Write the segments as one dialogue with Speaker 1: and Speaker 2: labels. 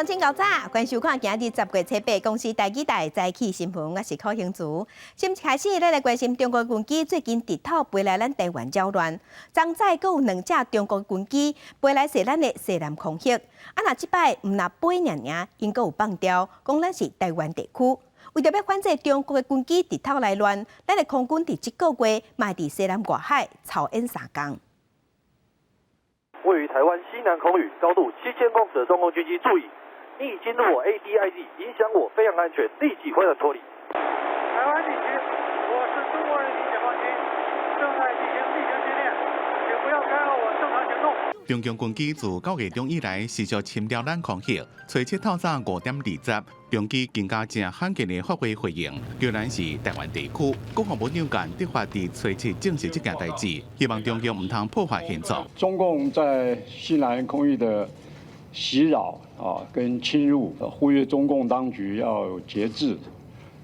Speaker 1: 鄉親𠢕早，歡迎收看今日10月7日公視台語台早起新聞，我是柯興慈。先開始，咱來關心中國軍機最近直透飛來咱台灣擾亂，昨早閣有兩架中國軍機飛來踅咱的西南空域。啊，若這擺毋若飛爾爾，𪜶閣有放調，講咱是台灣地區。為著欲反制中國的軍機直透來亂，咱的空軍佇這個月嘛佇西南外海操演三工。
Speaker 2: 位於台灣西南空域，高度7000公尺的中共軍機，注意，你已進入我 ADIZ，影響我飛航安全，立即回轉脫離。
Speaker 3: 台灣地區，我是中國人民解放軍，正在進行例行訓練，請不要干擾我正常行動。
Speaker 4: 中共軍機自9月中以來持續侵擾咱空域，初七透早5點20，中機更加誠罕見的發話回應，叫咱是台灣地區。國防部長顏的發佇初七證實這件代誌，希望中共毋通破壞現狀。
Speaker 5: 中共在西南空域的襲擾啊，跟侵入，呼籲中共當局要有節制，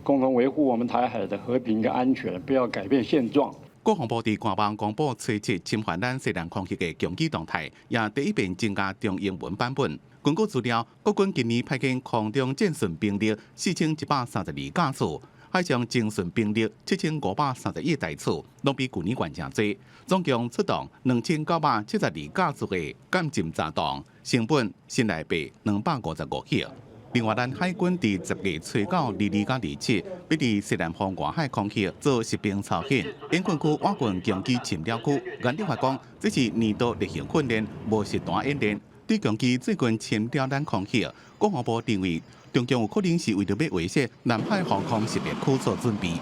Speaker 5: 共同維護我們台海的和平跟安全，不要改變現狀。
Speaker 4: 國防部佇官網公布初七侵犯咱西南空域的強機動態，也第一遍增加中英文版本。根據資料，國軍今年派遣空中戰巡兵力4132架次，海上偵巡兵力7531台次，攏比舊年懸誠濟。總共出動2972架次的艦艦炸彈，成本新台幣255億。另外，咱海軍佇10月初九、22佮27，欲佇西南方外海空域做實兵操演，演訓區倚近強機侵擾區。顏的發講，這是年度例行訓練，無實彈演練。對強機最近侵擾咱空域，國防部認為中共有可能是為著欲劃設南海防空識別區做準備。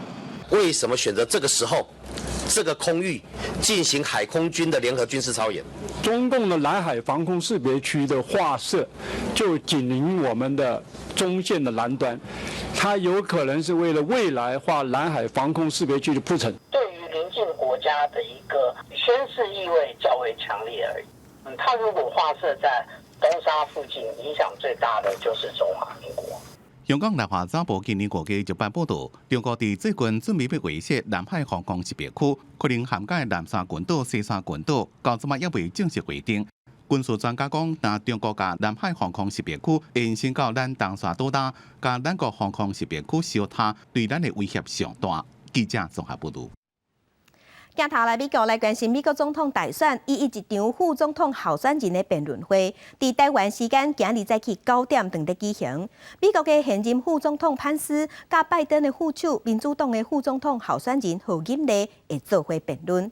Speaker 6: 為什麼選擇這個時候、這個空域進行海空軍的聯合軍事操演？
Speaker 5: 中共的南海防空識別區的劃設就緊鄰我們的中線的南端，它有可能是為了未來劃南海防空識別區的鋪陳。
Speaker 7: 對於鄰近國家的一個宣示意味較為強烈而已。它如果劃設在東沙附近，影響最大的就是中華民國。
Speaker 4: 香港南華早報今年5月18報導，中國佇最近準備欲劃設南海防空識別區，可能涵蓋南沙群島、西沙群島，到這擺猶未正式劃定。軍事專家講，若中國共南海防空識別區延伸到咱東沙島礁，佮咱國防空識別區相疊，對咱的威脅上大。記者綜合報導。
Speaker 1: 鏡頭來美國來關心美國總統大選，伊一場副總統候選人的辯論會，佇台灣時間今日早起9點正佇舉行。美國的現任副總統潘斯，佮拜登的副手民主黨的副總統候選人賀錦麗會做伙辯論。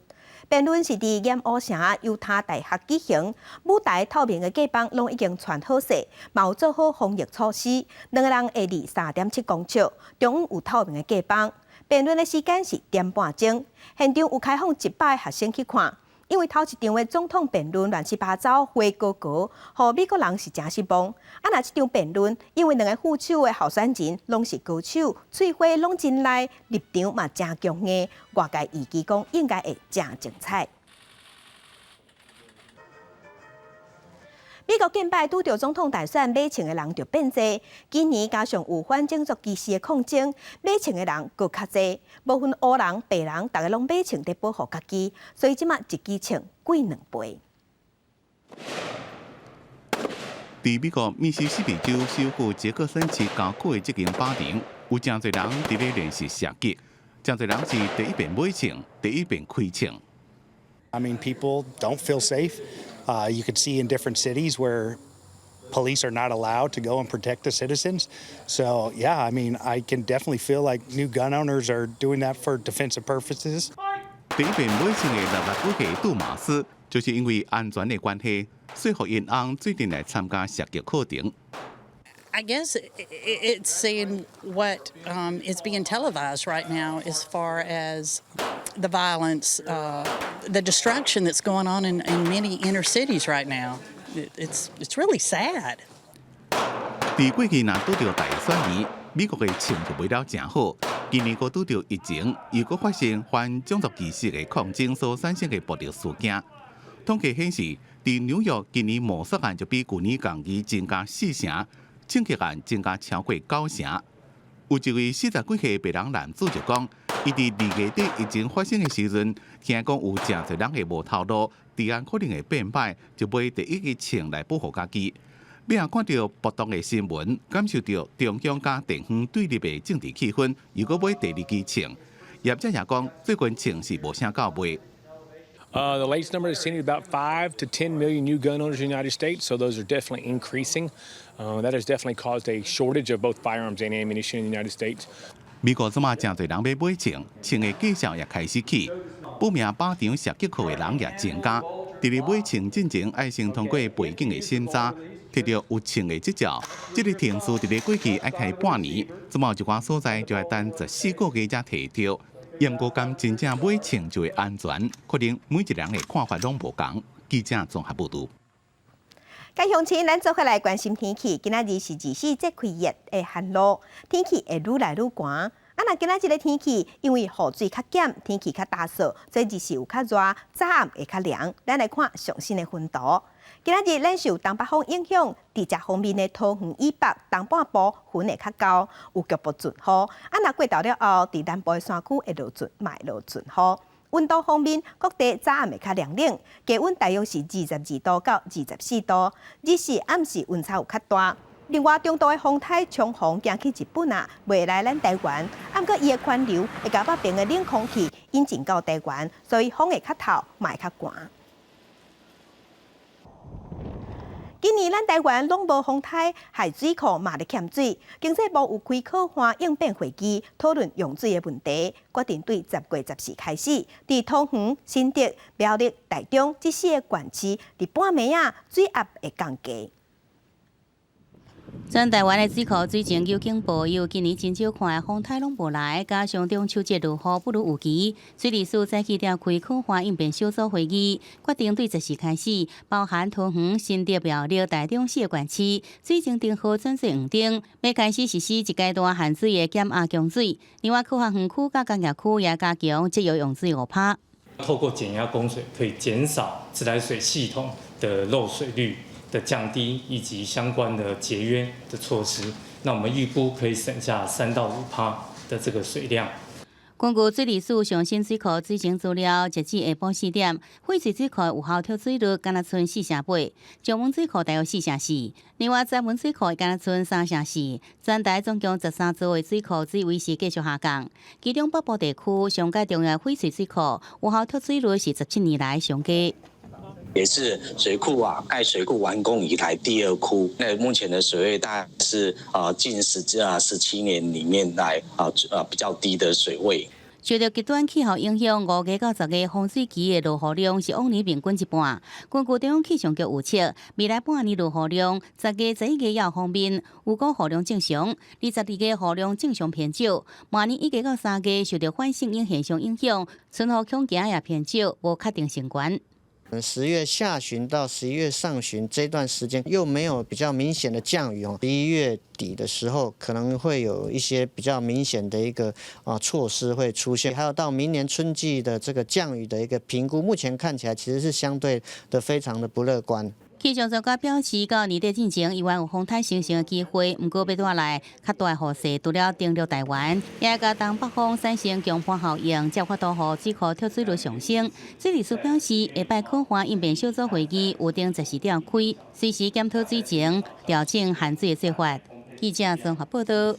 Speaker 1: 辯論是佇鹽湖城猶他大學舉行，舞台透明的隔板攏已經穿好勢，嘛有做好防疫措施。兩個人會離3.7公尺，中央有透明的隔板。辯論的時間是點半鐘，現場有開放100個學生去看。因為頭一場的總統辯論亂七八糟、花高高，予美國人是誠失望。啊，若這場辯論，因為兩个副手的候選人攏是高手，喙花攏真利，立場嘛誠強硬，外界預期講應該會誠精彩。美國近擺拄著總統大選買槍的人就變濟，今年加上有反種族歧視的抗爭，買槍的人閣較濟，無分黑人白人，逐家攏買槍佇保護家己，所以這馬一支槍貴兩倍。
Speaker 4: 佇美國密西西比州首府傑克森市郊區的這間靶場，有誠濟人佇咧練習射擊，誠濟人是第一遍買槍，第一遍開槍。
Speaker 8: I mean, people don't feel safe. You could see in different cities where police are not allowed to go and protect the citizens. So, yeah, I mean, I can definitely feel like new gun owners are doing that for defensive purposes.
Speaker 4: 第一遍買槍的60幾歲杜馬斯，就是因為安全的關係，說服𪜶翁做陣來參加射擊課程。
Speaker 9: I guess it's seeing what is being televised right now as far as the violence, the destruction that's going on in many inner cities right now. It's really sad.
Speaker 4: 佇過去若拄著大選年，美國的槍就賣了誠好。今年閣拄著疫情，又閣發生反種族歧視的抗爭所產生的暴力事件。統計顯示，佇紐約今年謀殺案就比舊年同期增加四成，槍擊案增加超過九成。有一位40幾歲白人男子就講，伊佇2月底疫情發生的時陣，聽講有誠濟人會無頭路，治安可能會變歹，就買第一支槍來保護家己。尾仔看著暴動的新聞，感受著中央佮地方對立的政治氣氛，又閣買第二支槍。業者也講，最近槍是無啥夠賣。
Speaker 10: The latest number is seen about 5 to 10 million new gun owners in the United States, so those are definitely increasing. That has definitely caused a shortage of both firearms and ammunition in the United States.
Speaker 4: 美國這馬誠濟人欲買槍，槍的價數也開始起，報名靶場射擊課的人也增加。佇咧買槍進前，愛先通過背景的審查，摕著有槍的執照。這个程序佇咧過去愛開半年，這馬有一寡所在就愛等14個月才提著。毋過敢真正買槍就會安全，可能每一个人的看法攏無仝。記者綜合報導。
Speaker 1: 各位鄉親，咱做伙來關心天氣。今仔日是二十四節氣熱的寒露，天氣會愈來愈寒。啊，若今仔這个天氣，因為雨水較減，天氣較焦燥，所以日時有較熱，早暗會較涼。咱來看上新的雲圖。今仔日咱受東北風影響，佇這方面的桃園以北、東半部雲會較厚，有局部陣雨。啊，若過晝了後，佇南部的山區會落陣，嘛會落陣雨。溫度方面，各地早暗會較涼冷，低溫大約是22度到24度，日時暗時溫差有較大。另外，中度的風颱強風行去日本啊，袂來咱台灣。毋過伊的環流會共北邊的冷空氣引進到台灣，所以風會較透，嘛會較寒。今年咱台灣攏無風颱，害水庫嘛咧欠水。經濟部有開可旱應變會議，討論用水的問題，決定對10月14開始，佇桃園、新竹、苗栗、台中這四个縣市，佇半暝仔水壓會降低。
Speaker 11: 全台灣的水庫水情有警報，由今年真少看的風颱攏無來，加上中秋節落雨不如預期，水利署早起召開可旱應變小組會議，決定對十四開始，包含桃園、新竹、苗栗、台中四个縣市，水情燈號轉做黃燈，欲開始實施一階段限水的減壓供水。另外，科學園區佮工業區也加強節約用水5%。
Speaker 12: 透過減壓供水，可以減少自來水系統的漏水率的降低，以及相關的節約的措施，那我們預估可以省下3到5%的這個水量。
Speaker 11: 根據水利署上新水庫水情資料，截至下晡4點，翡翠水庫有效蓄水率敢若賰4成8，石門水庫大約4成4，另外石門水庫敢若賰3成4。全台總共13座的水庫水位是繼續下降，其中北部地區上蓋重要翡翠水庫有效蓄水率是17年來上低。
Speaker 13: 也是水庫啊，蓋水庫完工以來第二枯。那目前的水位大概是近17年裡面來比較低的水位。
Speaker 11: 受著極端氣候影響，5月到10月豐水期的落雨量是往年平均一半。根據中央氣象局預測，未來半年落雨量，10月、11月也方面，預估雨量正常；22月雨量正常偏少。明年1月到3月受著反聖嬰現象影響，春雨恐驚也偏少，無確定性懸。
Speaker 14: 10月下旬到11月上旬這段時間又沒有比較明顯的降雨哦。11月底的時候可能會有一些比較明顯的一個措施會出現，還有到明年春季的這個降雨的一個評估，目前看起來其實是相對的非常的不樂觀。
Speaker 11: 氣象專家表示，到年底進前，依然有風颱形成的機會，毋過欲帶來較大雨勢，除了登陸台灣，也會佮東北風產生強風效應，才有法度予水庫蓄水率上升。水利署表示，下擺可旱應變小組會議有定十時召開，隨時檢討水情，調整限水的做法。記者綜合報道。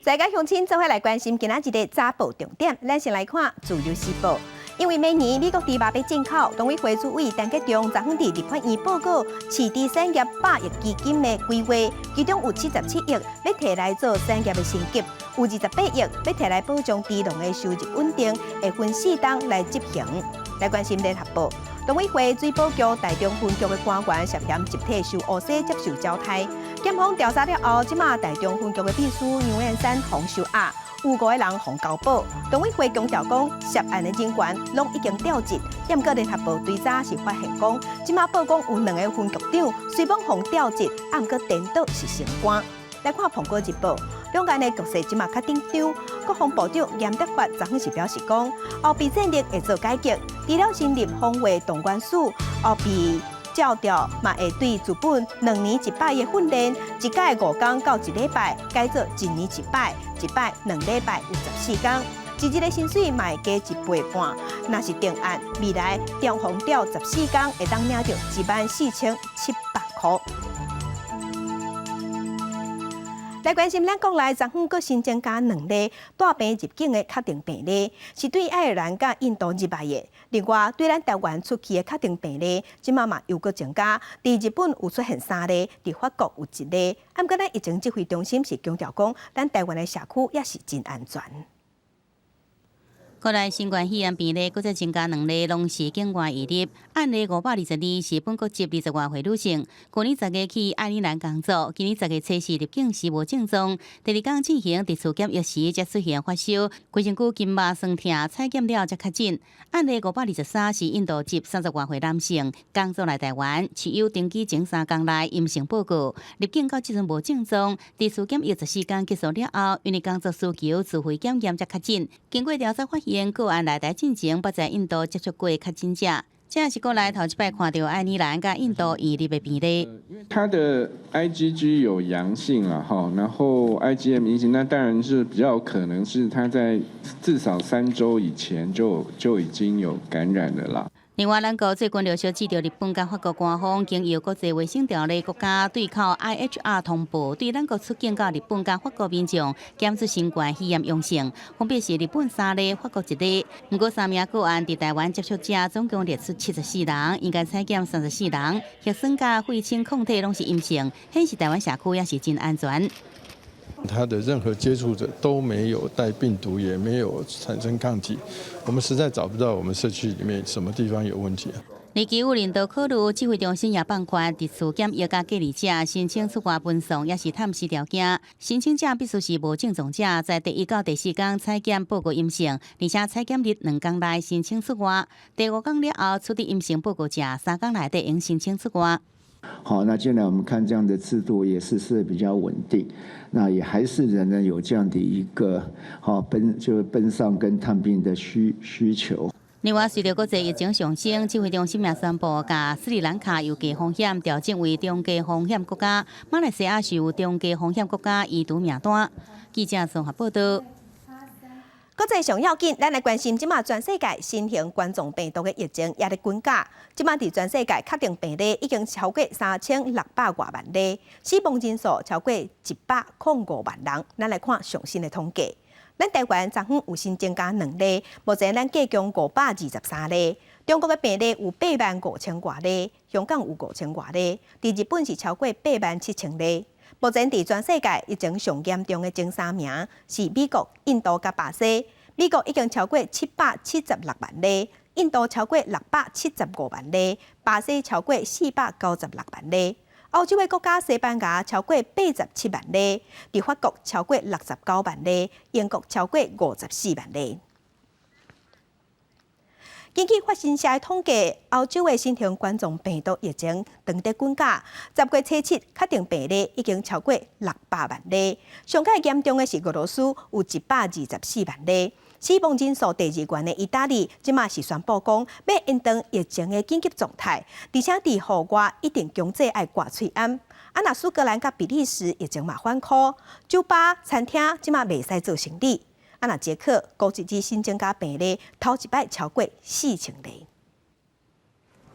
Speaker 1: 大家鄉親做伙來關心今仔日的早報重點，咱先來看《自由時報》。因為明年美國豬肉欲進口，農委會主委陳吉仲昨昏佇立法院報告，飼豬產業100億基金的規劃，其中有77億欲提來做產業的升級，有28億欲提來保障豬農的收入穩定，會分四冬來執行。來關心聯合報，農委會水保局台中分局的官員涉嫌集體收烏紗接受交代，檢方調查了後，這馬台中分局的秘書楊燕山予收押。有五个人予交保，農委會強調講，涉案的人員攏已經調職。毋過聯合報對早是發現講，這馬報講有兩个分局長雖罔予調職，毋過顛倒是升官。來看《蘋果日報》，兩岸的局勢這馬較緊張。國防部長嚴德發昨昏是表示講，後備戰力會做改革，除了成立防衛動員署，後備照調嘛會對日本2年一擺的訓練，一改5工到一禮拜，改做一年一擺，一擺2禮拜有14工，一日的薪水嘛會加一倍半。若是定案，未來調防調14工會當領著14,700箍。來關心咱國內昨昏閣新增加兩例帶病入境的確定病例，是對愛爾蘭佮印度入來的。另外，對咱台灣出去的確定病例，這馬嘛又閣增加，佇日本有出現三例，佇法國有一例。啊，毋過咱疫情指揮中心是強調講，咱台灣的社區也是真安全。
Speaker 11: 國內新冠肺炎病例閣再增加兩例，攏是境外移入。案例522是本國籍20外歲女性，去年十月去愛爾蘭工作，今年十月初四入境時無症狀，第二工進行特殊檢疫時才出現發燒，規身軀筋肉痠痛，採檢了才確診。案例523是印度籍30外歲男性，工作來台灣，持有登機前3工內陰性報告，入境到這陣無症狀，特殊檢疫14工結束了後，因為工作需求自費檢驗才確診。經過調查發現，個案來台進前，捌在印度接觸過確診者，這是國內頭一擺看著愛爾蘭佮印度移入的病例。
Speaker 15: 他的 IgG 有陽性了哈，然後 IgM 陰性，那當然是比較有可能是他在至少3周以前就已經有感染了啦。
Speaker 11: 另外，咱國最近陸續接著日本佮法國官方經由國際衛生條例國家對口 IHR 通報，對咱國出境到日本佮法國民眾檢出新冠肺炎陽性，分別是日本三例，法國一例。毋過三名個案佇台灣接觸者總共列出74人，應該採檢34人，核酸佮血清抗體攏是陰性，顯示台灣社區也是真安全。
Speaker 16: 他的任何接觸者都沒有帶病毒，也沒有產生抗體，我們實在找不到我們社區裡面什麼地方有問題啊。
Speaker 11: 而有領導考慮指揮中心也放寬特殊檢疫佮隔離者申請出外分送，抑是探視條件。申請者必須是無症狀者，在第一到第四工採檢報告陰性，而且採檢日2工內申請出外，第五工了後取得陰性報告者，3工內底用申請出外。
Speaker 17: 好，那進來我們看這樣的制度也是比較穩定，那也還是仍然有這樣的一個好奔就奔喪跟探病的需求。
Speaker 11: 另外，隨著國際疫情上升，指揮中心也宣布，共斯里蘭卡由低風險調整為中低風險國家，馬來西亞是由中低風險國家移除名單。記者綜合報道。
Speaker 1: 國際上要緊，咱來關心這馬全世界新型冠狀病毒的疫情也咧滾價。這馬佇全世界確定病例已經超過3600外萬例，死亡人數超過105萬人。咱來看上新的統計。咱台灣昨昏有新增加兩例，目前咱計共523例。中國的病例有8萬5千外例，香港有5千外例，佇日本是超過8萬7千例。目前佇全世界疫情上嚴重的前三名是美國、印度佮巴西。美國已經超過776萬例，印度超過675萬例，巴西超過496萬例。歐洲的國家西班牙超過87萬例，佇法國超過69萬例，英國超過54萬例。根據法新社的統計，歐洲的新型冠狀病毒疫情正佇滾價，10月初七確定病例已經超過600萬例。上蓋嚴重的是俄羅斯，有124萬例。死亡人數第二懸的義大利，這馬是宣布講欲延長疫情的緊急狀態，而且佇戶外一定強制愛掛喙罨。啊，若蘇格蘭佮比利時疫情嘛反箍，酒吧、餐廳這馬袂使做生意。啊，若捷克估一日新增加病例，頭一擺超過4000例。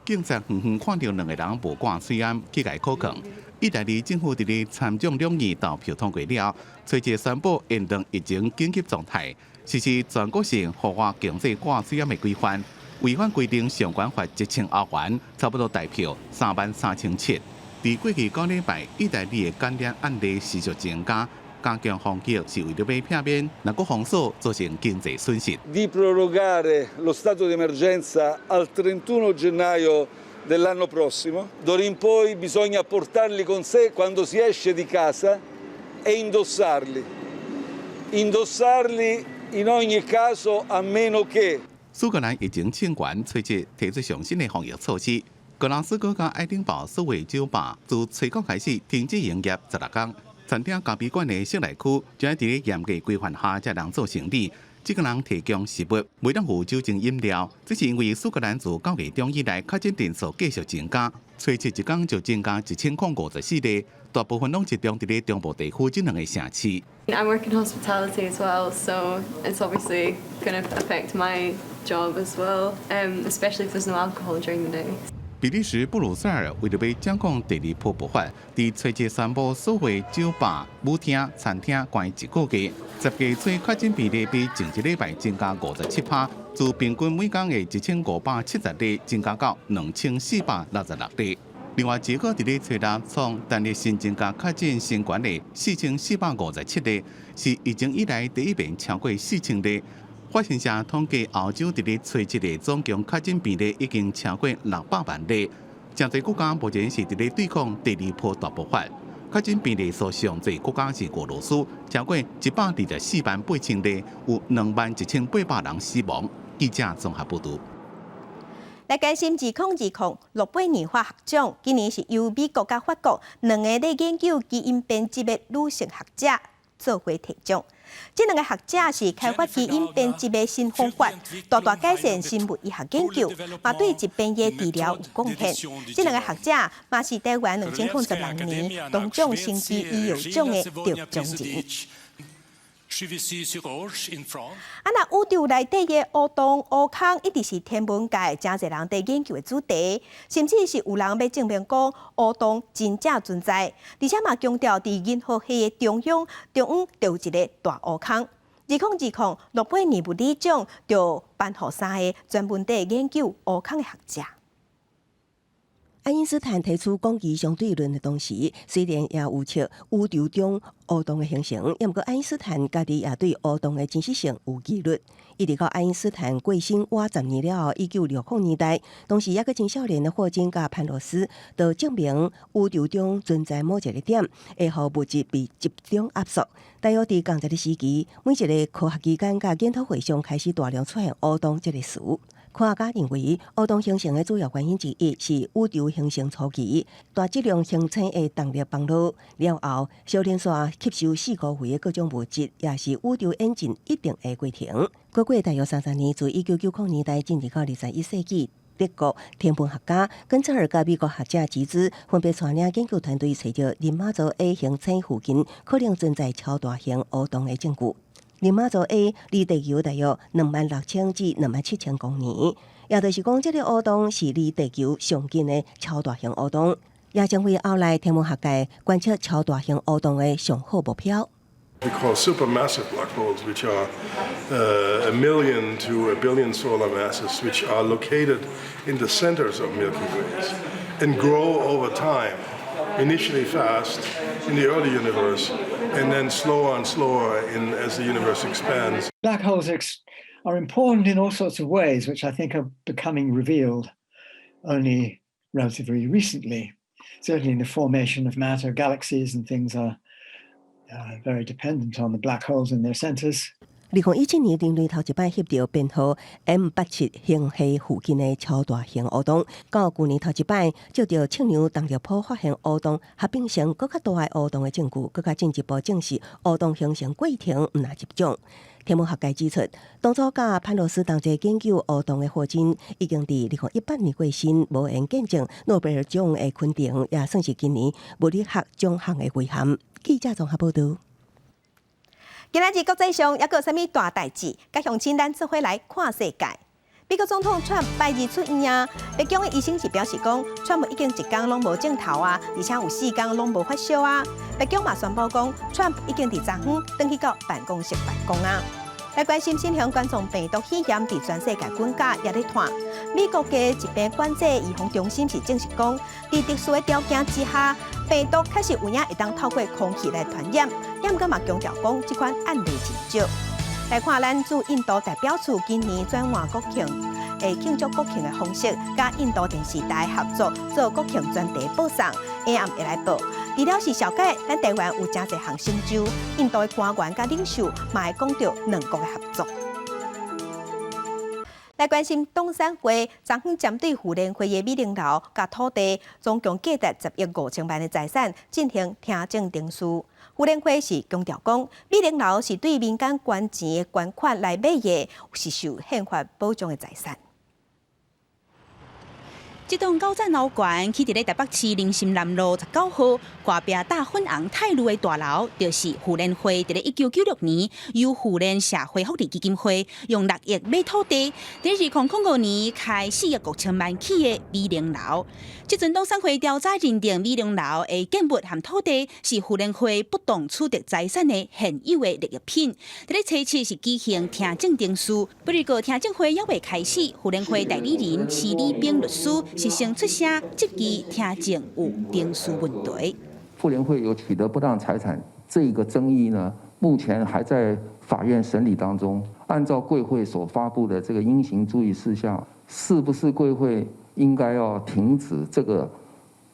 Speaker 4: 警察遠遠看著兩个人無掛喙罨，去共扣銬。義大利政府佇咧參眾兩院投票通過了，隨即宣布延長疫情緊急狀態，實施全國性戶外強制掛喙罨的規範。違反規定上懸罰1000歐元，差不多台票3萬3千七。佇過去9禮拜，義大利的感染案例持續增加。加強防疫是為著欲避免若閣封鎖造成經濟損失。
Speaker 18: Di prorogare lo stato di emergenza al 31 gennaio dell'anno prossimo. D'ora in poi bisogna portarli con sé quando si esce di casa e indossarli. Indossarli in ogni caso a meno che
Speaker 4: 蘇格蘭疫情清關，隨即提出上新的防疫措施。格拉斯哥佮愛丁堡所有酒吧自初九開始停止營業16工。餐廳、咖啡館的室內區將佇咧嚴格規範下才能做生意，只能提供食物，袂當有酒精飲料。這是因為蘇格蘭自9月中以來確診人數繼續增加，初七一工就增加1054例，大部分攏集中佇咧中部地區這兩个城市。
Speaker 19: I work in hospitality as well, so it's obviously going to affect my job as well, especially if there's no alcohol during the day.
Speaker 4: 比利時布魯塞爾為著欲掌控第二波爆發，佇初七宣布所有酒吧、舞廳、餐廳關一個月。十月初確診病例比前一禮拜增加57趴，自平均每工的1570例增加到2466例。另外，捷克佇咧初六創單日新增加確診新冠的4457例，是疫情以來第一遍超過4000例。法新社統計，歐洲佇咧初七的總共確診病例已經超過600萬例。誠濟國家目前是佇咧對抗第二波大爆發。確診病例數上濟國家是俄羅斯，超過124萬8千例，有21,800人死亡。記者綜合報導。
Speaker 1: 來關心2020諾貝爾化學獎，今年是由美國佮法國兩个咧研究基因編輯的女性學者做伙提獎。這兩個學者是開發基因編輯的新方法，大大改善生物醫學研究，嘛對疾病的治療有貢獻。這兩個學者嘛是台灣2016年東獎生技醫藥獎的得獎人。啊，若宇宙內底的黑洞、烏空，一直是天文界誠濟人佇研究的主題，甚至是有人欲證明講黑洞真正存在，而且嘛強調佇銀河系的中央，中央就有一个大烏空。2020諾貝爾物理獎就頒予三个專門佇研究烏空的學者。
Speaker 20: 愛因斯坦提出廣義相對論的同時，雖然也預測宇宙中黑洞的形成，毋過愛因斯坦家己也對黑洞的真實性有疑慮。一直到愛因斯坦過身倚10年了後，1960年代，當時猶閣真少年的霍金佮潘羅斯，就證明宇宙中存在某一個點，會予物質被集中壓縮。大約佇仝一个時期，每一个科學機關佮研討會上開始大量出現黑洞這个詞。科學家認為，黑洞形成的主要原因之一是宇宙形成初期大質量行星的動力崩落了後，小連續吸收四周圍的各種物質，也是宇宙演進一定的過程。過過大約30年，自1990年代進入到21世紀，德國天文學家根策爾佮美國學者吉茲分別帶領研究團隊揣著人馬座 A 行星附近可能存在超大型黑洞的證據。人馬座 A 離地球大約26,000至27,000光年，也就是講，這个黑洞是離地球上近的超大型黑洞，也成為後來天文學界觀測超大型黑洞的上好目標。
Speaker 21: We call supermassive black holes, which are a million to a billion solar masses, which are located in the centers of Milky Ways and grow over time, initially fast in the early universe, and then slower and slower as the universe expands.
Speaker 22: Black holes are important in all sorts of ways, which I think are becoming revealed only relatively recently. Certainly in the formation of matter, galaxies and things are very dependent on the black holes in their centers.
Speaker 20: 2017年，人類頭一擺翕著編號 M87星系附近的超大型黑洞，到舊年頭一擺藉著測量動力譜發現黑洞合併成閣較大的黑洞的證據，閣較進一步證實黑洞形成過程毋但一種。天文學界指出，當初佮潘羅斯同齊研究黑洞的霍金，已經佇2018年過身，無緣見證諾貝爾獎的肯定，也算是今年物理學獎項的遺憾。記者綜合報導。
Speaker 1: 今仔日國際上猶閣有啥物大代誌？佮鄉親咱做伙來看世界。美國總統川普拜二出院啊，白宮的醫生是表示講，川普已經一工攏無症頭啊，而且有4工攏無發燒啊。白宮嘛宣布講，川普已經佇昨昏轉去到辦公室辦公啊。來關心新型冠狀病毒肺炎佇全世界滾價也咧湠。美國的疾病管制預防中心是證實講，佇特殊的條件之下，病毒確實有影會當透過空氣來傳染。毋過嘛強調講，這款案例真少。來看咱駐印度代表處今年轉換國慶，會慶祝國慶的方式，佮印度電視台合作做國慶專題播送，下暗會來播。除了是紹介，咱台灣有誠濟項成就，印度的官員佮領袖嘛會講著兩國的合作。來關心董選會，昨昏針對婦聯會的美玲樓佮土地，總共價值10億5千萬的財產進行聽證程序。婦聯會是強調講，美玲樓是對民間捐錢的捐款來買的，是受憲法保障的財產。
Speaker 2: 這棟九層樓懸起佇咧台北市林森南路19號，隔壁搭粉紅泰路的大樓，就是婦聯會佇咧1996年由婦聯社會福利基金會用6億買土地，佇2005年開4億5千萬起的美玲樓。這陣董山會調查認定美玲樓的建物和土地是婦聯會不當取得財產的現有的利益品。佇咧初七是舉行聽證程序，不過聽證會猶未開始，婦聯會代理人施禮兵律師是先出聲質疑聽證有程序問題。
Speaker 3: 婦聯會有取得不當財產這個爭議呢，目前還在法院審理當中。按照貴會所發布的這個應行注意事項，是不是貴會應該要停止這個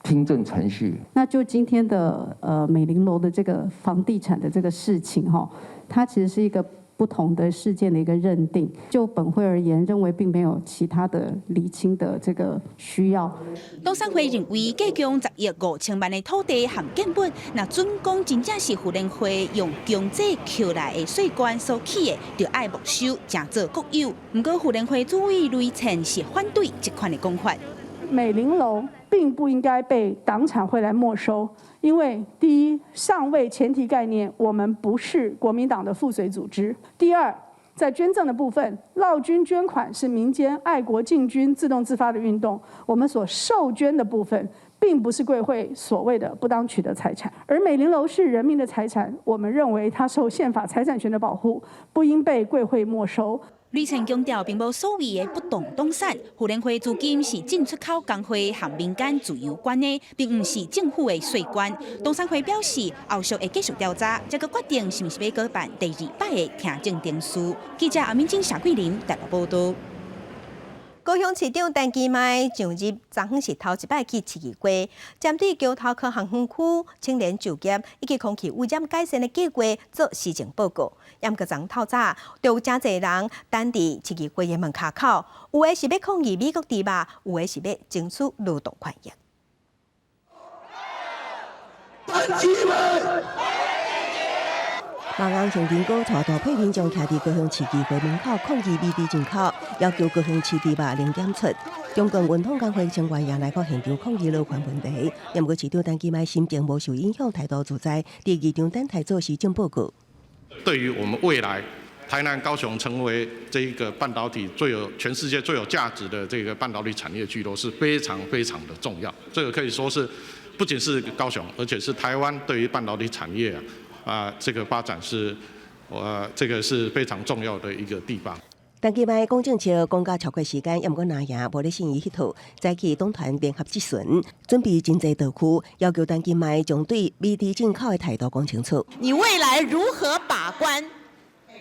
Speaker 3: 聽證程序？
Speaker 23: 那就今天的美玲樓的這個房地產的這個事情，哈，它其實是一個不同的事件的一個認定。就本會而言，認為並沒有其他的釐清的這個需要。
Speaker 2: 董山會認為，價共10億5千萬的土地和建物，若準講真正是婦聯會用強制扣來的稅捐所起的，就愛沒收，成做國有。毋過婦聯會主委雷倩是反對這款的講法。
Speaker 24: 美玲樓並不應該被黨產會來沒收，因為第一，上位前提概念，我們不是國民黨的附隨組織；第二，在捐贈的部分，勞軍捐款是民間愛國進軍自動自發的運動，我們所受捐的部分，並不是貴會所謂的不當取得財產，而美玲樓是人民的財產，我們認為它受憲法財產權的保護，不應被貴會沒收。
Speaker 2: 呂倩強調，並無所謂的不當黨產，婦聯會資金是進出口工會和民間自由捐的，並毋是政府的稅捐。董山會表示，後續會繼續調查，才閣決定是毋是欲舉辦第二擺的聽證程序。記者阿敏晶、謝桂林台北報導。
Speaker 1: 高雄市長陳其邁上任，昨昏是頭一擺去市議會，針對橋頭科學園區青年就業以及空氣污染改善的計畫做施政報告。毋過昨透早，就有誠濟人等佇市議會的門跤口，有的是欲抗議美國豬肉，有的是欲爭取勞動權益。
Speaker 25: 陳其邁。
Speaker 20: 馬英雄林哥帶大批民眾徛佇高雄市議會門口抗議美豬進口，要求高雄市豬肉零檢出。中共運統工會成員也來到現場抗議勞權問題。毋過市長陳其邁心情無受影響，態度自在，佇議場等待做施政報告。
Speaker 26: 對於我們未來台南、高雄成為這一個半導體最有全世界最有價值的這個半導體產業聚落是非常非常的重要。這個可以說是不僅是高雄，而且是台灣對於半導體產業啊，這個發展是，這個是非常重要的一個地方。
Speaker 20: 陳其邁講政策講甲超過時間，毋過藍營無咧信伊彼套，早起黨團聯合質詢，準備真濟道具，要求陳其邁將對美豬進口的態度講清楚。
Speaker 27: 你未來如何把關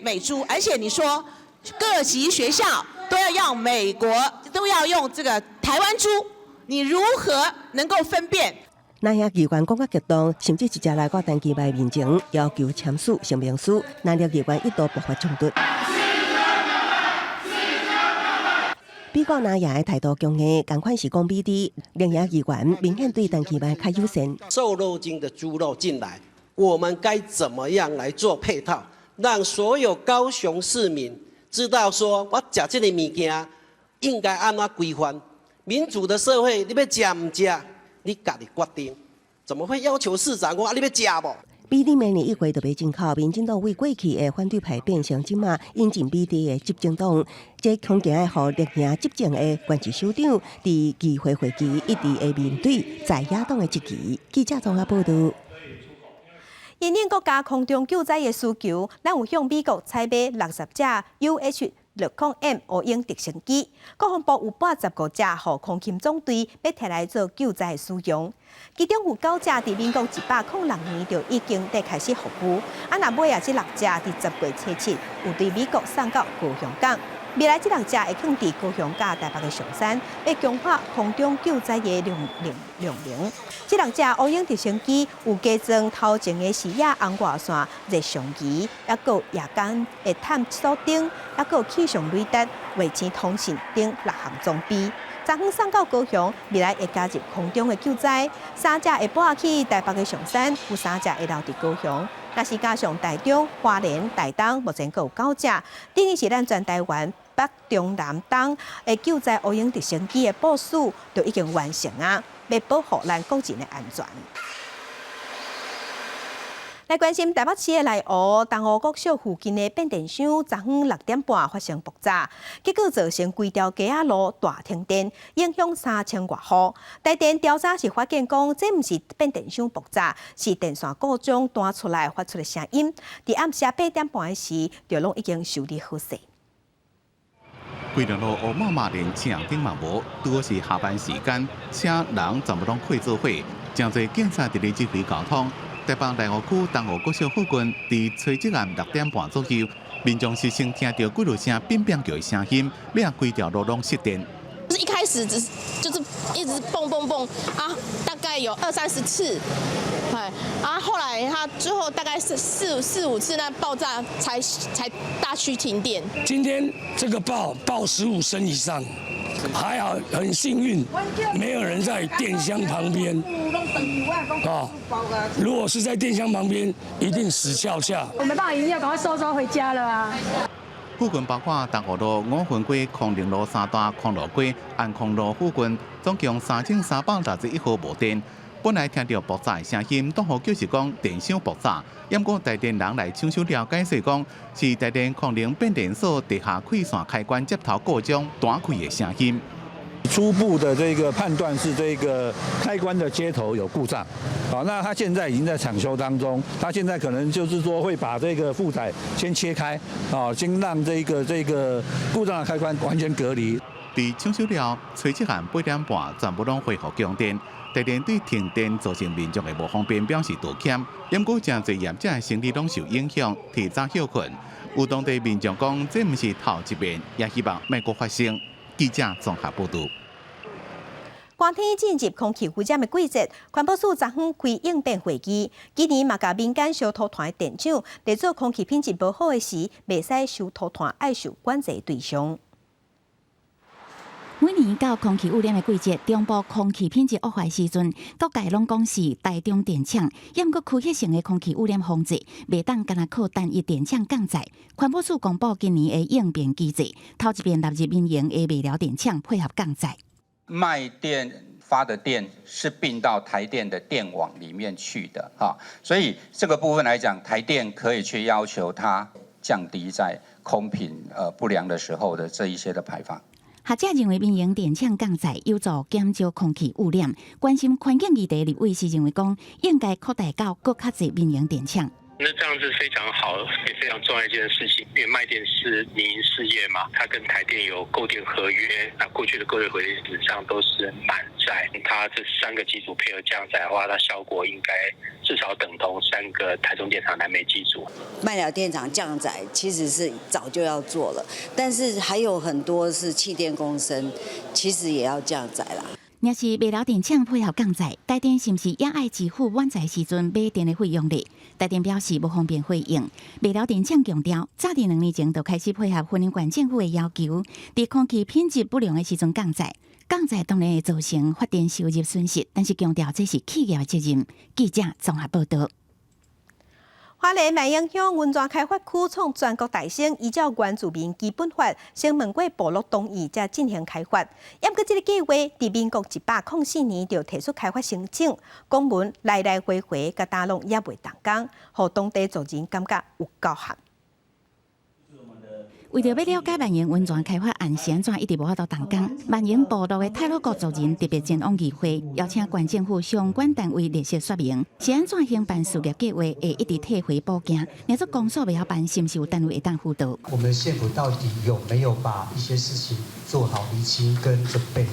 Speaker 27: 美豬？而且你說各級學校都要用美國，都要用這個台灣豬，你如何能夠分辨？
Speaker 20: 藍營議員講較激動，甚至直接來到陳其邁面前要求簽署聲明書，藍綠議員一度爆發衝突。美國藍營的態度強硬，仝款是講美豬，綠營議員明顯對陳其邁較友善。
Speaker 28: 瘦肉精的豬肉進來，我們該怎麼樣來做配套，讓所有高雄市民知道說，我食這個物件應該按怎規範？民主的社會，你欲食毋食？你家己決定，怎麼會要求市長講啊？你欲食無？
Speaker 20: 美豬明年1月就欲進口，民進黨為過去的反對派變成這馬引進美豬的執政黨，這恐驚會予綠營執政的縣市首長佇議會會期一直會面對在野黨的質疑。記者綜合報導。
Speaker 1: 因應國家空中救災的需求，咱有向美國採買60架 UH-60M 烏鷹直升機，國防部有撥15隻予空勤總隊，欲提來做救災的使用。其中有九架佇民國106年就已經佇開始服務，啊，若尾仔這六隻佇10月初7有對美國送到高雄港。未來這六隻會囥佇高雄佮台北的松山，欲強化空中救災的量能量能。這六隻烏鷹直升機有加裝頭前的視野紅外線熱像儀，抑閣有夜間的探索燈，抑閣有氣象雷達、衛星通訊等六項裝備。昨昏送到高雄，未來會加入空中的救災。三隻會撥去台北的松山，有三隻會留佇高雄。若是加上台中、花蓮、台東，目前閣有九隻，等於是咱全台灣。北、中、南、東的救災烏鷹直升機的部署就已經完成啊，欲保護咱國人的安全。來關心台北市的內湖東湖國小附近的變電箱，昨昏6點半發生爆炸，結果造成規條街仔路大停電，影響3000外戶。台電調查時發現講，這毋是變電箱爆炸，是電線故障彈出來發出的聲音。佇暗時8點半時，就攏已經修理好勢。
Speaker 4: 規條路烏麻麻，連車燈嘛無，拄好是下班時間，車人全部攏開做伙，誠濟警察佇咧指揮交通。台北內湖區東湖國小附近，佇初一暗6點半左右，民眾是先聽著幾落聲變變叫的聲音，尾仔規條路攏熄電。
Speaker 5: 就是一開始只就是一直蹦蹦蹦啊，大概有二三十次，哎啊，後來他最後大概是四五次那爆炸才大區停電。
Speaker 6: 今天這個爆15聲以上，還好很幸運，沒有人在電箱旁邊。啊，如果是在電箱旁邊，一定死翹翹。
Speaker 7: 我沒辦法，一定要趕快收收回家了啊！
Speaker 4: 附近包括東湖路、五分街、康寧路三段、康樂街、安康路附近，總共3361戶無電。本來聽著爆炸的聲音，當予就是講電箱爆炸，毋過台電人來搶修了解釋講，是台電康寧變電所地下氣線開關接頭故障彈開的聲音。
Speaker 8: 初步的這個判斷是這個開關的接頭有故障，好，那他現在已經在搶修當中，他現在可能就是說會把這個負載先切開，啊，先讓這個故障的開關完全隔離。
Speaker 4: 佇搶修了，初七暗8點半全部攏恢復供電。台電對停電造成民眾的無方便表示道歉，毋過誠濟業者的生意攏受影響，提早歇睏。有當地民眾講，這毋是頭一遍，也希望莫閣發生。記者綜合報導。
Speaker 1: 寒天進入空氣污染的季節，環保署昨昏開應變會議，今年嘛共民間燒塗炭的電廠，佇做空氣品質無好的時，袂使燒塗炭，愛受管制對象。
Speaker 2: 每年到空氣污染的季節，中部空氣品質惡化時陣，各界攏講是台中電廠，毋過區域性的空氣污染防治，袂當干焦靠單一電廠降載。環保署公布今年的應變機制，頭一遍納入民營的麥寮電廠配合降載。
Speaker 9: 賣電發的電是併到台電的電網裡面去的，哈，所以這個部分來講，台電可以去要求它降低在空品不良的時候的這一些的排放。
Speaker 2: 學者認為民營電廠降載有助減少空氣污染，關心環境議題立委是認為講應該擴大到閣較濟民營電廠。
Speaker 10: 那這樣是非常好，也非常重要一件事情，因為賣電是民營事業嘛，它跟台電有購電合約，那過去的購電合約基本上都是滿載，它這三個機組配合降載的話，它效果應該至少等同三個台中電廠燃煤機組。
Speaker 12: 麥寮電廠降載其實是早就要做了，但是還有很多是汽電共生，其實也要降載啦。
Speaker 2: 若是麥寮電廠配合降載，台電是毋是也愛支付滿載時陣買電的費用呢？台電表示無方便回應。麥寮電廠強調，早佇2年前就開始配合雲林縣政府的要求，佇空氣品質不良的時陣降載，降載當然會造成發電收入損失，但是強調這是企業的責任。記者綜合報導。
Speaker 1: 花蓮萬榮鄉溫泉開發區創全國大先，依照原住民基本法，先問過部落同意才進行開發。毋過這个計劃佇民國104年就提出開發申請，公文來來回回，佮今攏猶未動工，予當地族人感覺有夠瀚。
Speaker 2: 為著欲了解萬榮溫泉開發案是按怎一直無法度動工，萬榮部落的太魯閣族人特別前往議會，邀請縣政府相關單位列席說明，是按怎興辦事業計劃會一直退回補件，若說公所袂曉辦，是毋是有單位會當輔導？
Speaker 13: 我們縣府到底有沒有把一些事情做好釐清跟準備？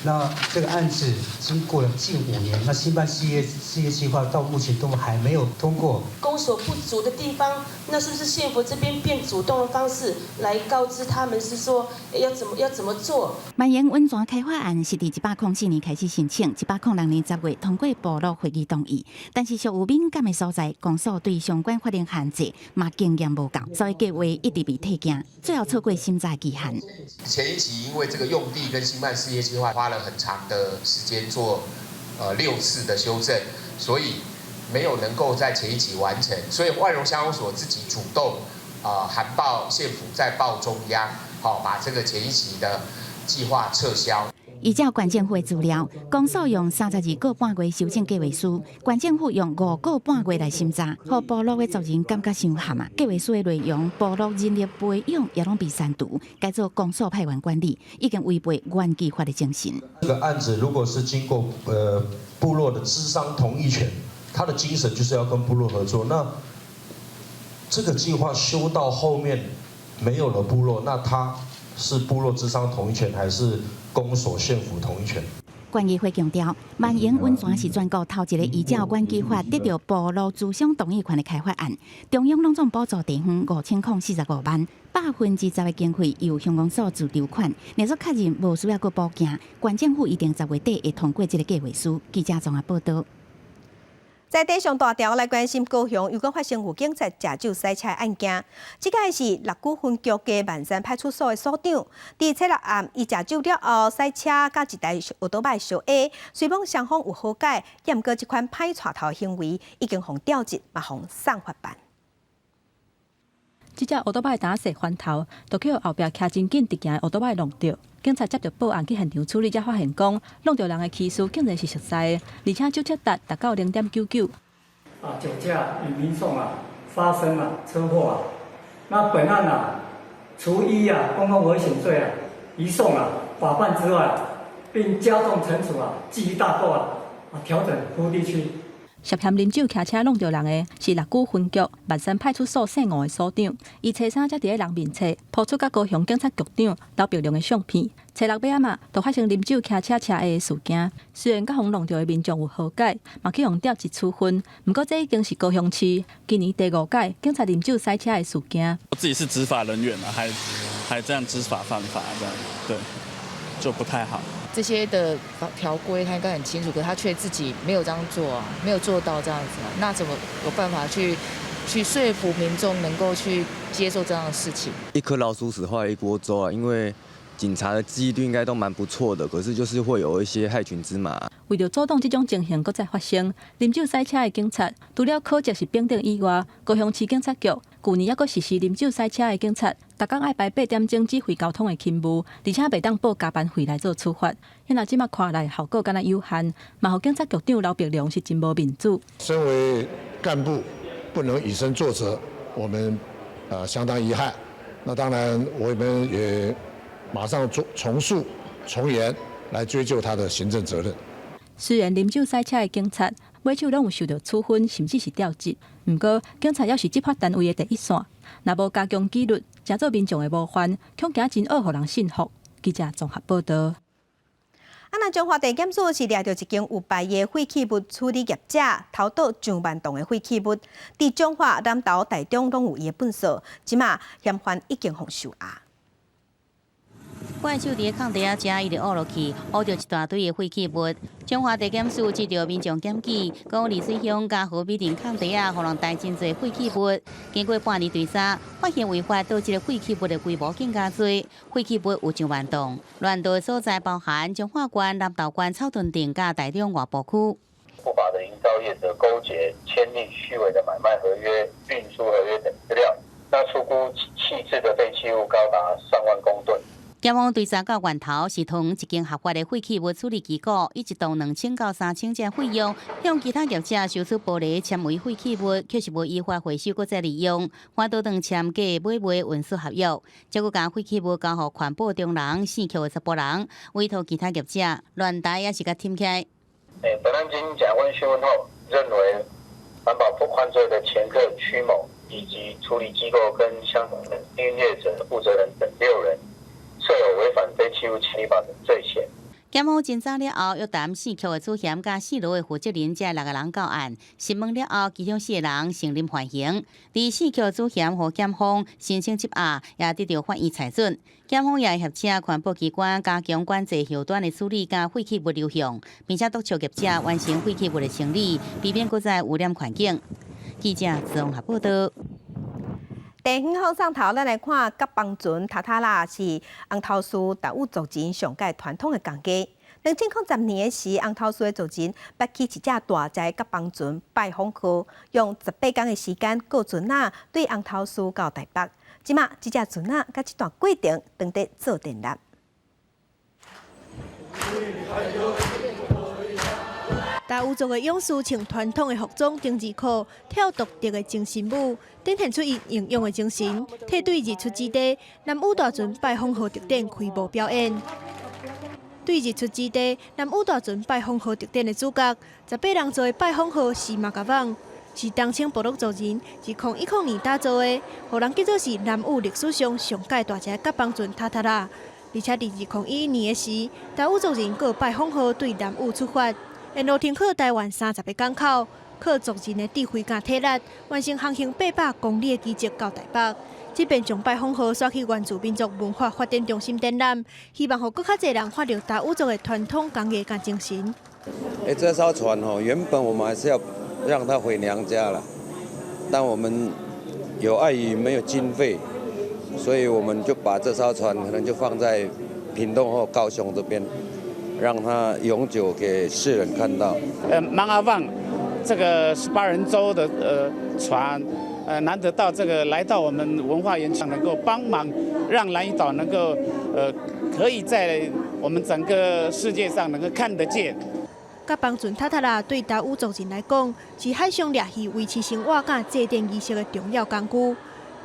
Speaker 13: 那這個案子經過了近5年，那興辦事業計劃到目前都還沒有通過。
Speaker 5: 公所不足的地方，那是不是縣府這邊變主動的方式來告知他們，是說要怎麼做？
Speaker 2: 萬榮溫泉開發案是佇104年開始申請，106年10月通過部落會議同意，但是屬有敏感的所在，公所對相關法令限制嘛經驗無夠，所以計劃一直被退件，最後錯過審查期限。
Speaker 29: 前一期因為這個用地跟興辦事業計劃花了很長的時間做，6次的修正，所以沒有能夠在前一期完成，所以萬榮鄉公所自己主動，函報縣府，再報中央，好把這個前一期的計劃撤銷。
Speaker 11: 依照縣政府的資料，公所用32個半月修正計劃書，縣政府用5個半月來審查，予部落的族人感覺傷譀啊！計劃書的內容，部落人力培養也攏被刪除，改做公所派員管理，已經違背原計劃的精神。
Speaker 14: 這個案子如果是經過部落的諮商同意權，他的精神就是要跟部落合作。那這個計劃修到後面沒有了部落，那他是部落諮商同意權，還是公所縣府同意權？
Speaker 11: 縣議會強調，萬榮溫泉是全國頭一个依照原計劃得著部落諮商同意權的開發案，中央攏總補助地方5045萬，10%的經費由鄉公所自籌款。若說確認無需要閣補件，縣政府一定10月底會通過這个計劃書。記者綜合報導。
Speaker 1: 在地上大條來關心高雄，又閣發生有警察食酒駛車案件。這个是六龜分局的萬山派出所的所長，佇初六暗，伊食酒了後駛車佮一台歐多擺相挨，雖罔雙方有和解，毋過這款歹帶頭行為已經予調職，嘛予送法辦。
Speaker 15: 這隻歐多擺打踅翻頭，就去予後壁騎真緊直行的歐多擺挵著。警察接著報案去現場處理，才發現講挵著人的騎士竟然是熟似的，而且酒測值達到0.99。
Speaker 16: 啊，酒駕與民眾啊發生啊車禍啊，那本案啊，除依啊公共危險罪啊移送啊法辦之外，並加重懲處啊，記一大過啊，啊調整服務地區。
Speaker 15: 涉嫌啉酒騎車挵著人的是六龜分局萬山派出所姓吳的所長，伊初三才佇咧人面冊 po 出佮高雄警察局長劉伯良的相片。初六尾仔嘛，就發生啉酒騎車車禍的事件。雖然佮予挵著的民眾有和解，嘛去予調職處分，毋過這已經是高雄市今年第五擺警察啉酒駛車的事件。
Speaker 17: 我自己是執法人員啊，還這樣知法犯法，這樣對，就不太好。
Speaker 18: 這些的條規他應該很清楚，可他卻自己沒有這樣做啊，沒有做到這樣子啊，那怎麼有辦法去說服民眾能夠去接受這樣的事情？
Speaker 19: 一顆老鼠屎壞一鍋粥啊，因為警察的紀律應該都蠻不錯的，可是就是會有一些害群之馬。
Speaker 15: 為著阻擋這種情形閣再發生，啉酒駛車的警察除了考績是評等以外，高雄市警察局舊年猶閣實施啉酒駛車的警察，逐工愛排8點鐘指揮交通的勤務，而且袂當報加班費來做處罰。遐若這馬看來效果敢若有限，嘛予警察局長劉伯良是真無面子。
Speaker 21: 身為幹部，不能以身作則，我們相當遺憾。那當然，我們也馬上做從速從嚴來追究他的行政責任。
Speaker 15: 雖然啉酒駛車的警察，尾手攏有受著處分，甚至是調職。毋過，警察猶是執法單位的第一線，若無加強紀律，成做民眾的模範，恐驚真惡予人信服。記者綜合報導。
Speaker 1: 啊，那彰化地檢署是掠著一間有牌的廢棄物處理業者，偷倒上萬噸的廢棄物，佇彰化、南投、台中攏有伊的糞埽，這馬嫌犯已經予收押。
Speaker 22: 怪獸佇咧空地仔遮，伊就挖落去，挖著一大堆的廢棄物。彰化地檢署接著民眾檢舉，講麗水鄉佮和美鎮空地仔，予人帶真濟廢棄物。經過半年追查，發現違法倒這个廢棄物的規模更加濟，廢棄物有上萬噸。亂倒的所在包含彰化縣、南投縣草屯鎮佮台中外埔區。
Speaker 10: 不法的營造業者勾結簽訂虛偽的買賣合約、運輸合約等資料，那粗估棄置的廢棄物高達上萬公噸。
Speaker 22: 檢方追查到源頭是桃園一間合法的廢棄物處理機構，以一噸2000到3000這費用，向其他業者收取玻璃纖維廢棄物，卻是無依法回收閣再利用，反倒當簽假買賣運輸合約，結果將廢棄物交予環保中人、姓邱的查埔人，委託其他業者亂台也是共忝起來。
Speaker 10: 本案經檢察官訊問後，認為環保犯罪的掮客屈某以及處理機構跟相關的營業者負責人等六人，涉有違反廢棄物清理法的罪嫌。
Speaker 22: 檢方偵查了後，約談姓邱的主嫌佮姓羅的負責人這六个人到案，審問了後，其中四个人承認犯行。佇姓邱的主嫌予檢方申請緝押，也得著法院裁准。檢方也協請環保機關加強管制後端的處理佮廢棄物流向，並且督促業者完成廢棄物的清理，避免閣再污染環境。記者綜合報導。
Speaker 1: 地方放送頭，咱來看角枋船塔塔仔是紅頭嶼達悟族人上蓋傳統的工藝。2010年的時，紅頭嶼的族人拔起一隻大隻角枋船拜風號，用18工的時間過船仔，對紅頭嶼到台北。這馬這隻船仔佮這段過程當佇做展覽。
Speaker 3: 達悟族的勇士穿傳統的服裝、丁字褲，跳獨特的精神舞，展現出𪜶英勇的精神。梯隊日出之地，南嶼大船拜風號特典開幕表演。對日出之地，南嶼大船拜風號特典的主角，18人座的拜風號是瑪伽舫，是東清部落族人2010年打造的，予人叫做是南嶼歷史上上蓋大隻的甲舫船塔塔仔。而且佇2011年的時，達悟族人閣拜風號對南嶼出發。沿路停靠臺灣30個港口，靠族人的智慧佮體力，完成航行800公里的奇蹟到臺北。這遍將拜風號徙去原住民族文化發展中心展覽，希望予閣較濟人看著達悟族的傳統工藝佮精神。
Speaker 6: 這艘船吼，原本我們還是要讓它回娘家了，但我們有礙於沒有經費，所以我們就把這艘船可能就放在屏東或高雄這邊。讓它永久給世人看到。
Speaker 20: 瑪伽舫這個18人舟的船，難得到這個來到我們文化園區，能夠幫忙讓蘭嶼島能夠可以在我們整個世界上能夠看得見。
Speaker 3: 甲舫船塔塔仔對達悟族人來講，是海上掠魚維持生活佮祭典儀式的重要工具。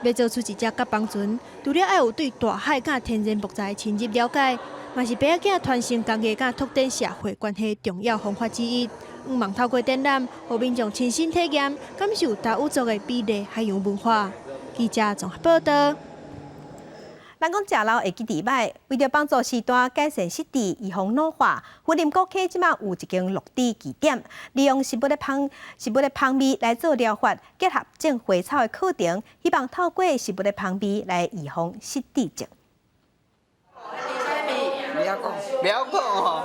Speaker 3: 欲做出一隻甲舫船，除了愛有對大海佮天然木材深入了解，嘛是白仔囝傳承工藝佮拓展社會關係重要方法之一。向望透過展覽，予民眾親身體驗，感受達悟族的美麗海洋文化。記者綜合報道。
Speaker 1: 人講食老會記治䆀，為著幫助序大改善失智、預防老化，雲林古坑這馬有一間樂智據點，利用食物的香味來做療法，結合種花草的課程，希望透過食物的香味來預防失智症。
Speaker 23: 不要講，不要講哦！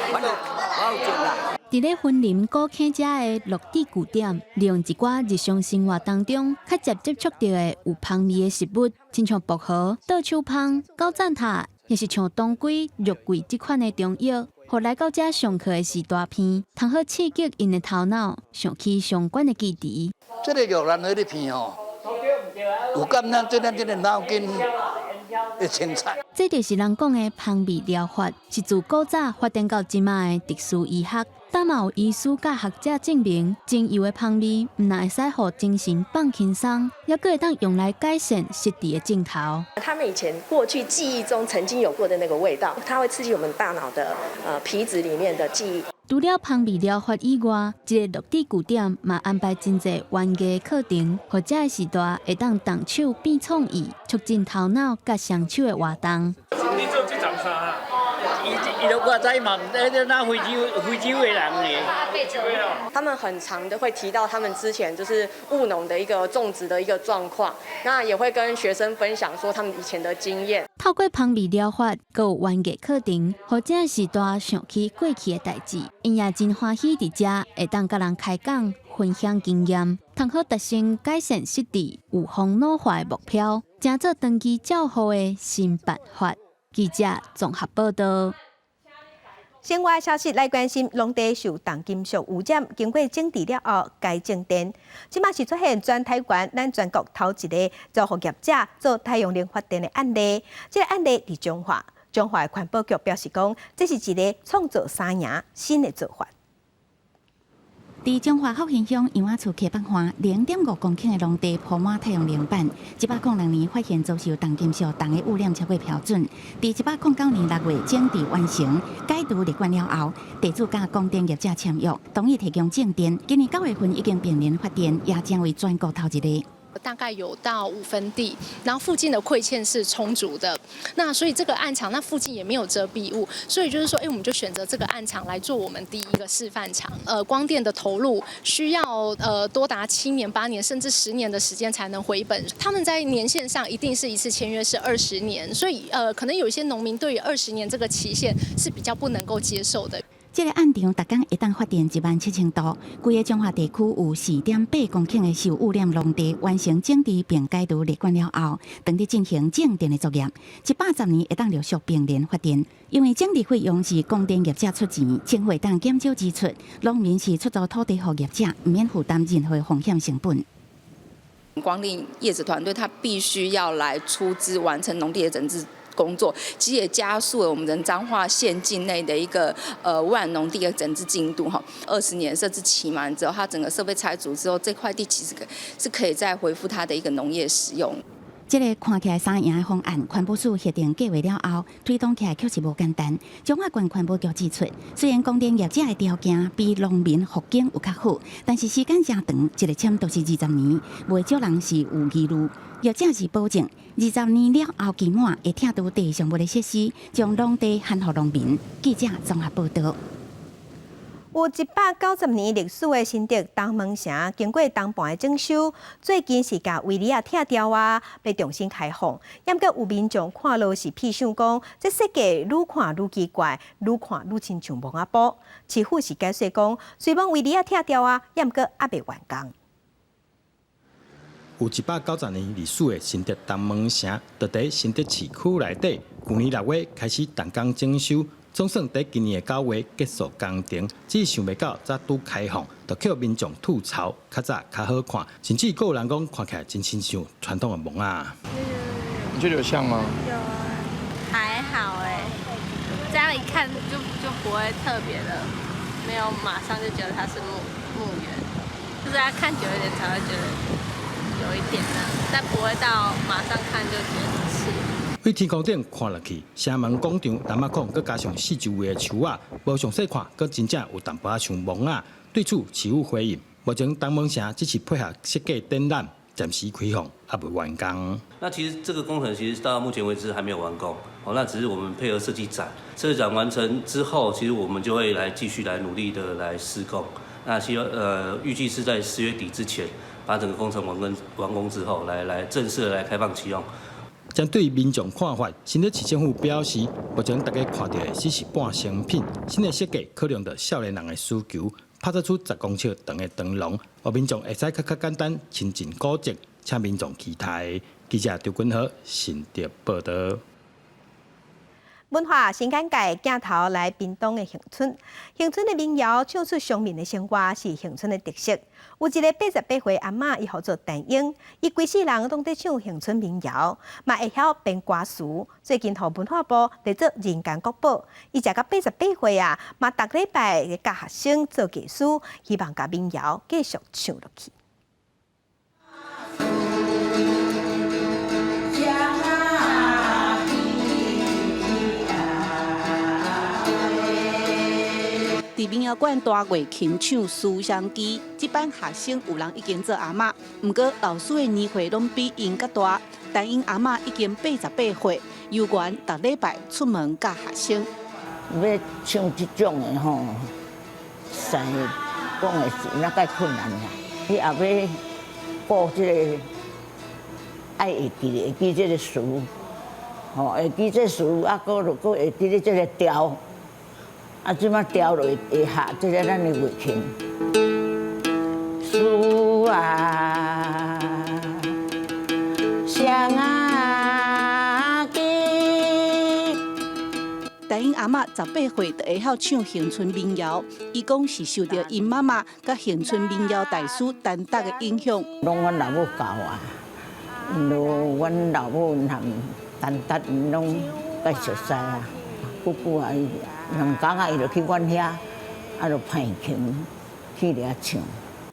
Speaker 23: 我有做啦。
Speaker 29: 佇咧雲林古坑遮的樂智據點，利用一寡日常生活當中較捷接觸著的有芳味的食物，親像薄荷、杜手芳、九層塔，抑是像當歸、肉桂這款的中藥，予來到遮上課的序大片，通好刺激𪜶的頭腦，想起相關的記憶。
Speaker 23: 這個玉蘭花的片吼，有感咱對咱這個腦筋會清澈。
Speaker 29: 這就是人講的芳味療法，是自古早發展到這馬的特殊醫學。但嘛有醫師佮學者證明，精油的芳味毋但會使予精神放輕鬆，猶閣會當用來改善失智的症頭。
Speaker 24: 他們以前過去記憶中曾經有過的那個味道，它會刺激我們大腦的皮質裡面的記憶。
Speaker 29: 除了芳味療法以外，這個樂智據點嘛安排真濟園藝課程，予遮的序大會當動手變創意，促進頭腦佮雙手的活動。
Speaker 25: 你做這種啥？伊都我知嘛，那非洲非洲的人呢？
Speaker 24: 他們很常的會提到他們之前就是務農的一個種植的一個狀況，那也會跟學生分享說他們以前的經驗。
Speaker 29: 透過芳味療法，閣有園藝課程，予遮序大想起過去的代誌，𪜶也真歡喜佇遮會當佮人開講，分享經驗，通好達成改善失智、預防老化的目標，成做長期照護的新辦法。記者綜合報道。
Speaker 1: 新聞消息來關心，農地受重金屬污染，經過整治了後，改種電。這馬是出現全台灣咱全國頭一个租予業者做太陽能發電的案例。這个案例佇彰化，彰化的環保局表示講，這是一个創造三贏新的做法。
Speaker 11: 佇彰化福興鄉楊仔厝溪北岸0.5公頃的農地鋪滿太陽能板，106年發現遭受重金屬銅的污染超過標準。佇109年6月整治完成，解除列管了後，地主佮供電業者簽約，同意提供正電。今年9月份已經並聯發電，也成為全國頭一个。
Speaker 26: 大概有到5分地，然後附近的饋線是充足的，那所以這個案場那附近也沒有遮蔽物，所以就是說，哎，我們就選擇這個案場來做我們第一個示範場。光電的投入需要多達7年、8年甚至10年的時間才能回本，他們在年限上一定是一次簽約是二十年，所以可能有一些農民對於二十年這個期限是比較不能夠接受的。
Speaker 11: 這个案場逐工會當發電17000度，規个彰化地區有4.8公頃的受污染農地完成整治並解除列管了後，當佇進行種電的作業，110年會當陸續並聯發電。因為整治費用是供電業者出錢，政府會當減少支出，農民是出租土地予業者，毋免負擔任何風險成本。
Speaker 4: 光電業者團隊，他必須要來出資完成農地的整治工作，其實也加速了我們彰化縣境內的一個污染農地的整治進度哈。20年設置期滿之後，它整個設備拆除之後，這塊地其實是可以再恢復它的一個農業使用。
Speaker 11: 這个看起來三贏的方案，環保署核定計劃了後，推動起來確實無簡單。彰化縣環保局指出，雖然光電業者的條件比農民復耕有較好，但是時間誠長，一個簽都是20年，袂少人是有疑慮。業者是保證，二十年了後期滿會拆除地上物的設施，將農地還予農民。記者綜合報導。
Speaker 1: 有190年歷史的新竹東門城，經過東盤的整修，最近是共圍籬仔拆掉啊，欲重新開放。毋過有民眾看落是屁想講，這設計愈看愈奇怪，愈看愈親像墓仔埔。市府是解釋講，雖罔圍籬仔拆掉啊，毋過猶未完工。
Speaker 5: 有190年歷史的新竹東門城，就佇新竹市區內底，舊年6月開始動工整修。總算佇今年的9月結束工程，只是想袂到才拄開放，就予民眾吐槽，較早較好看，甚至閣有人講看起來真親像傳統的墓仔。
Speaker 7: 你覺得有像嗎？
Speaker 8: 有啊，還好欸，這樣一看就不會特別的，沒有馬上就覺得它是墓園，就是要看久一點才會覺得有一點那，但不會到馬上看就覺得是。
Speaker 5: 對天空頂看落去，城門廣場、楠仔孔，閣加上四周圍的樹仔，無詳細看，閣真正有淡薄仔像墓仔。對此，市府回應，目前東門城只是配合設計展覽，暫時開放，猶未完工。
Speaker 9: 那其實這個工程其實到目前為止還沒有完工，哦，那只是我們配合設計展，設計展完成之後，其實我們就會來繼續來努力的來施工。那希望預計是在10月底之前，把整個工程完工之後，來正式來開放啟用。
Speaker 5: 針對民眾看法，新竹市政府表示，目前大家看著的只是半成品，新的設計考量著少年人的需求，拍造出10公尺長的長廊，予民眾會使較較簡單親近古蹟，請民眾期待。記者張君和新竹報導。
Speaker 1: 文化新簡介鏡頭來屏東的恆春，恆春的民謠唱出鄉民的生活是恆春的特色。有一个88歲阿嬤，伊號做陳英，伊規世人攏佇唱恆春民謠，嘛會曉編歌詞。最近予文化部列做人間國寶，伊食到88歲啊，嘛逐禮拜教學生做藝師，希望共民謠繼續唱落去。
Speaker 2: 佇民謠館彈月琴唱思鄉機，這班學生有人已經做阿嬤，毋過老師的年歲攏比𪜶閣大。陳英阿嬤已經88歲，猶原逐禮拜出門教學生。
Speaker 12: 欲唱這種的吼，實在講的是那較困難啦。你也欲顧這个，愛會記會記這个詞，吼，會記這詞，啊，閣就閣會記得這个調。啊，這馬調落會合這个咱的月琴。思啊，雙仔機。
Speaker 2: 陳英阿嬤18歲就會曉唱恆春民謠，伊講是受著𪜶媽媽佮恆春民謠大師陳達的影響。
Speaker 12: 攏阮老母教啊，因為阮老母和陳達𪜶攏較熟似啊，久久啊，伊兩工啊，伊就去阮遐，啊，就彈琴去遐唱。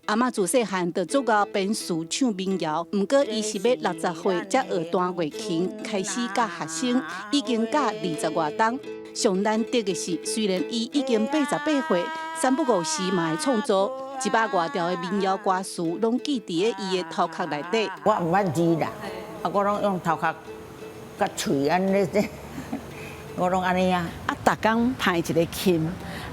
Speaker 2: 阿嬤自細漢就足𠢕編詞唱民謠，毋過伊是欲60歲才學彈月琴，開始教學生，已經教20外冬。上難得的是，雖然伊已經88歲，三不五時嘛會創作100外條的民謠歌詞，攏記佇咧伊的頭殼內底。
Speaker 12: 我毋捌字啦，啊，我攏用頭殼佮喙按呢，我攏按呢啊。
Speaker 13: 啊，逐工彈一个琴，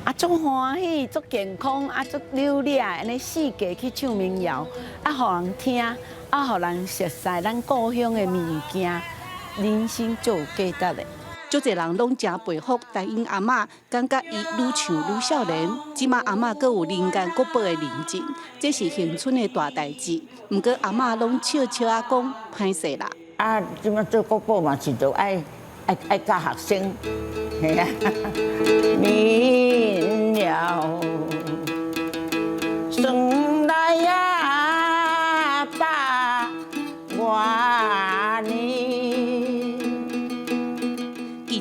Speaker 13: 啊，足歡喜，足健康，啊，足扭掠，按呢四界去唱民謠，啊，予人聽，啊，予人熟似咱故鄉的物件，人生足有價值的。
Speaker 2: 足濟人攏誠佩服陳英阿嬤，感覺伊愈唱愈少年。這馬阿嬤閣有人間國寶的認證，這是恆春的大代誌。毋過阿嬤攏笑笑仔講，歹勢啦。
Speaker 12: 啊，這馬做國寶嘛是著愛愛教學生，嘿啊。民謠算來啊百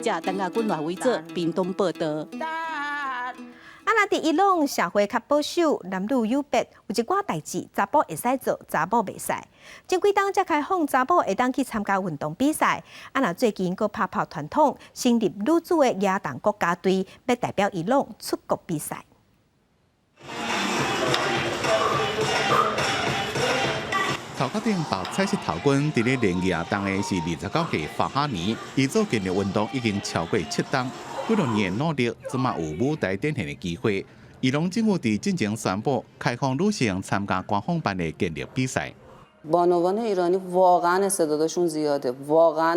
Speaker 2: 者陳亞君、賴維哲，屏東報道。
Speaker 1: 啊，若佇伊朗社會較保守，男女有別，有一寡代誌，查埔會使做，查某袂使。前幾冬才開放查某會當去參加運動比賽。啊，若最近閣拍破傳統，成立女子的舉重國家隊，欲代表伊朗出國比賽。
Speaker 14: 頭殼頂白彩色頭巾，佇咧練舉重的是29歲法哈尼，伊做健力運動已經超過7冬，幾多年的努力，這馬有舞台展現的機會。伊朗政府佇進前宣布開放女性參加官方辦的健力比賽。
Speaker 4: بانوان ایرانی واقعا استعدادشون زیاده واقعا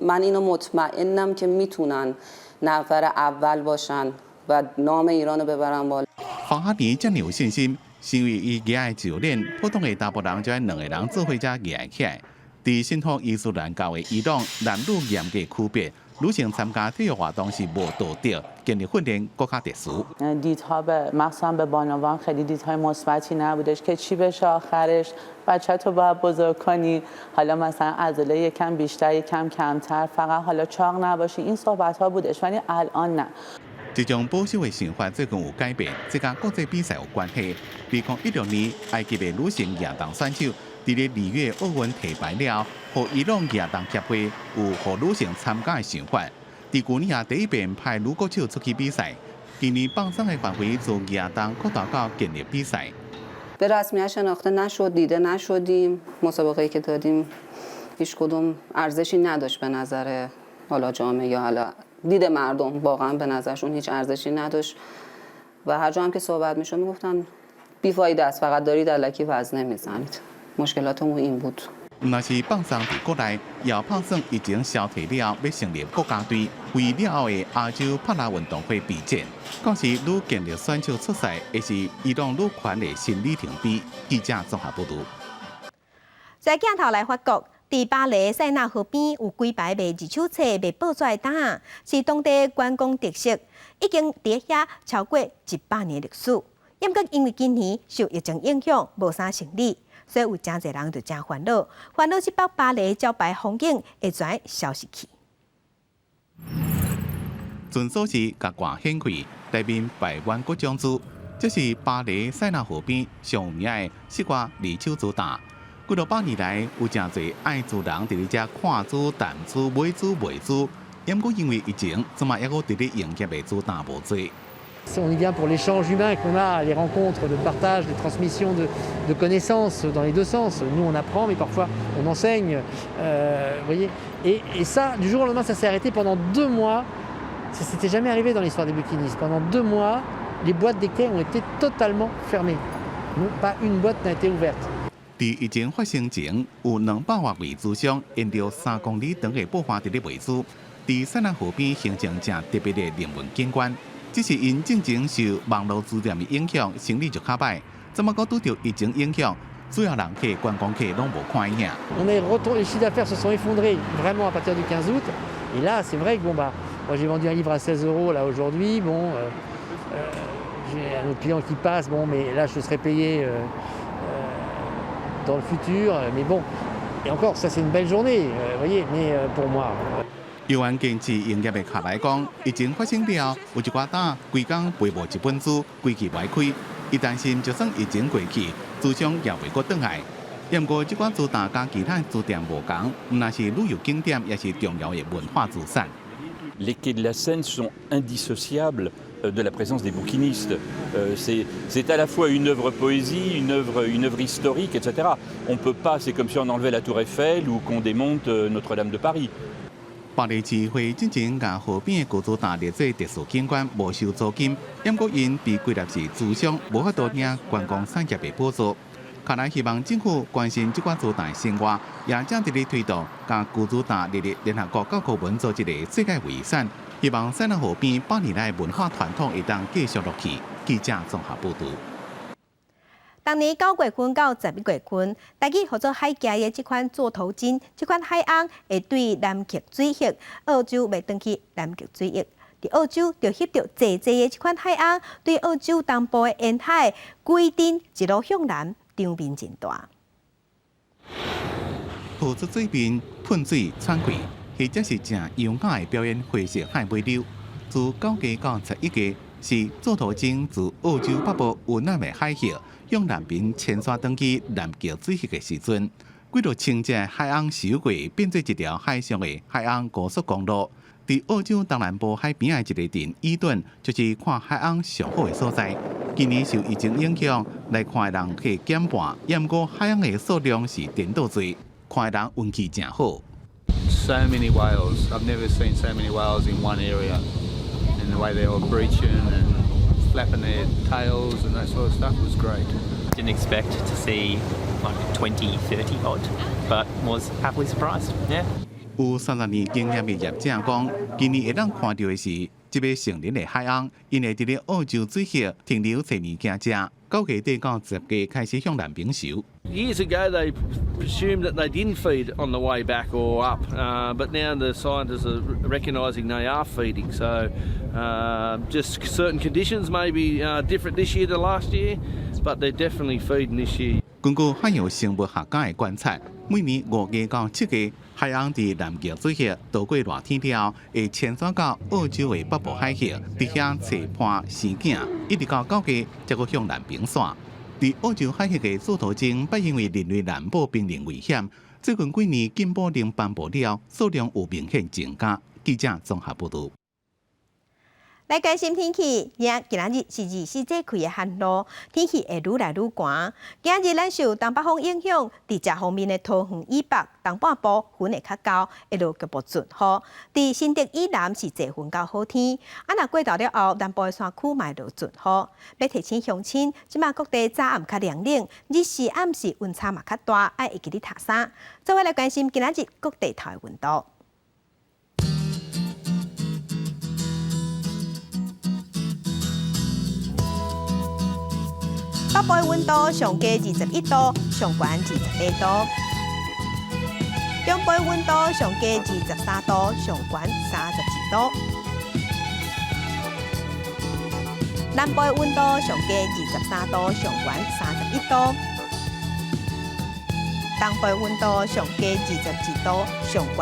Speaker 4: من اینو مطمئنم که میتونن نفر اول باشن و نام ایرانو ببرن بالا。
Speaker 14: 法哈尼遮爾有信心。是因為伊舉的石鏈，普通的查埔人就愛兩個人做伙才舉會起來。佇信奉伊斯蘭教的伊朗，男女嚴格區別，女性參加體育活動是無道德，健力訓練閣較特殊。
Speaker 15: دیدها به مخصوصا به بانوان خیلی دیدهای مثبتی نبودش که چی بشه آخرش بچه تو باید بزرگ کنی حالا مثلا عضله یکم بیشتر یکم کمتر فقط حالا چاق نباشی این صحبت ها بودش ولی الان نه。
Speaker 14: 這種保守的想法最近有改變，這佮國際比賽有關係。2016年，埃及的女性舉重選手佇咧2月奧運提牌了後，予伊朗舉重協會有予女性參加的想法。佇舊年也第一遍派女國手出去比賽，今年放鬆的範圍自舉重擴大到健力比賽。
Speaker 4: به رسمیت شناخته نشد دیده نشدیم مسابقه‌ای که دادیم هیچ کدوم ارزشی نداشت به نظر حالا جامعه یا حالا دید مردم واقعا به نظرشون هیچ ارزشی نداشت و هر جا هم که صحبت میشد میگفتن بیفایده است فقط دارید الکی وزنه میزنید مشکلاتمون این بود。
Speaker 14: 毋但是放鬆佇國內，也拍算疫情消退了後，欲成立國家隊，為了後的亞洲帕拉運動會備戰。到時女健力選手出賽，會是伊朗女權的新里程碑。記者綜合報導。
Speaker 1: 在鏡頭來法國，佇巴黎塞納河邊有幾排賣二手冊、賣報紙的檔仔，是當地觀光特色，已經佇遐超過100年歷史。毋過因為今年受疫情影響，無啥生意，所以有誠濟人就誠煩惱，煩惱這幅巴黎招牌風景會怎消失去。
Speaker 14: 船鎖匙共掛顯開，內面擺滿各種書。這是巴黎塞納河邊上有名的室外二手書檔。幾若百年來，有誠濟愛書人佇咧遮看書、談書、買書、賣書。毋過因為疫情，這馬猶閣佇咧營業的書檔無濟。
Speaker 16: On y vient pour l'échange humain qu'on a, les rencontres de partage, de transmission de connaissances dans les deux sens. Nous, on apprend, mais parfois on enseigne. Voyez. Et ça, du jour au lendemain, ça s'est arrêté pendant 2 mois. Ça s'était jamais arrivé dans l'histoire des bouquinistes. Pendant 2 mois, les boîtes des quais ont été totalement fermées. Non, pas une boîte n'a été ouverte.
Speaker 14: 佇疫情發生前，有200外位書商沿著3公里長的布花佇咧賣書，佇塞納河邊形成誠特別的人文景觀。只是𪜶進前受網路書店的影響，生意就較䆀。這馬閣拄著疫情影響，主要人客、觀光客攏無看影。
Speaker 16: On est retour, les chiffres d'affaires se sont effondrés vraiment à partir du 15 août. Et là, c'est vrai que bon, bah, moi j'ai vendu un livre à 16 euros là aujourd'hui. Bon, j'ai un autre client qui passe, bon, mais là je serai payé dans le futur. Mais bon, et encore, ça c'est une belle journée, vous voyez, mais pour moi.
Speaker 14: 猶原堅持營業的卡來講，疫情發生了後，有一寡檔規工賣無一本書，規氣䆀開。伊擔心，就算疫情過去，書商也袂閣轉來。毋過，這寡書檔佮其他書店無仝，毋但是旅遊景點，也是重要的文化資產。
Speaker 17: Les quais de la Seine sont indissociables de la présence des bouquinistes. C'est à la fois une œuvre poésie, une œuvre historique, etc. On peut pas, c'est comme si on enlevait la tour Eiffel ou qu'on démonte Notre-Dame de Paris.
Speaker 14: 巴黎市會進前共河邊的舊書檔列做特殊景觀，無收租金。毋過𪜶被歸納是書商，無法度領觀光產業的補助。看來希望政府關心這寡書檔的生活，也正佇咧推動，共舊書檔列入聯合國教科文組織的世界遺產。希望塞納河邊百年來文化傳統會當繼續落去。記者綜合報導。
Speaker 1: 逐年9月份到11月份，台語號做海徛的這款座頭鯨，這款海魟會對南極水域，澳洲欲轉去南極水域。佇澳洲就翕著濟濟的這款海魟，對澳洲東部的沿海規陣一路向南，場面真大。
Speaker 14: 浮出水面，噴水喘氣，或者是誠優雅的表演灰色海尾流。自9月到11月，是座頭鯨自澳洲北部溫暖的海域向南邊遷徙轉去南極水域的時陣。幾落千隻海鷗游過，變做一條海上的海鷗高速公路。佇澳洲東南部海邊的一个鎮伊頓，就是看海鷗上好的所在。今年受疫情影響，來看的人客減半，毋過海鷗的數量是顛倒濟，看的人運氣誠好。
Speaker 6: So many whales. I've never seen so many whales in one area. And the way they were breaching and flapping their tails and that sort of stuff was great.
Speaker 10: Didn't expect to see like 20, 30 odd, but was happily surprised. Yeah.
Speaker 14: 有30年經驗的業者講，今年會當看著的是這尾成年的海鷗，𪜶會佇咧澳洲水域停留揣物件食，9月底到10月開始向南邊游。
Speaker 18: Years ago, they presumed that they didn't feed on the way back or up, but now the scientists are recognising they are feeding. So, just certain conditions may be different this year to last year, but they're definitely feeding this year.
Speaker 14: 根據海洋生物學家的觀察，每年5月到7月，海鷗佇南極水域度過熱天了後，會遷徙到澳洲的北部海域，佇遐揣伴生囝，一直到9月才閣向南邊徙。佇澳洲海域的座頭鯨，捌因為人類濫捕瀕臨危險，最近幾年禁捕令頒布了，數量有明顯增加。記者綜合報導。
Speaker 1: 來關心天氣，今仔日是24節氣的寒露，天氣會愈來愈寒。今仔日咱受東北風影響，佇這方面的桃園以北、東半部雲會較厚，會落局部陣雨。佇新竹以南是濟雲到好天，啊，若過晝了後，南部的山區嘛會落陣雨。欲提醒鄉親，這馬各地早暗較涼冷，日時暗時溫差嘛較大，愛會記得疊衫。做伙來關心今仔日各地頭的溫度。北部的溫度上低21度，上懸28度；中部的溫度上低23度，上懸32度；南部的溫度上低23度，上懸31度；東部的溫度上低22度，上懸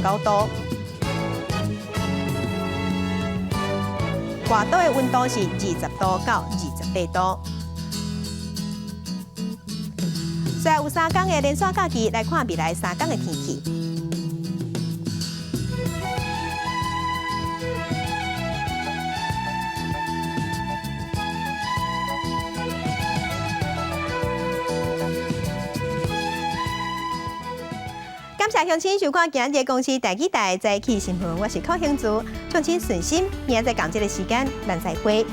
Speaker 1: 29度。外島的溫度是20度到28度。雖然有3天的連續假期，來看未來3天的天氣。感謝鄉親收看今日公視第幾台早起新聞，我是寇興珠，祝請順心，明仔載仝這个時間，咱再會。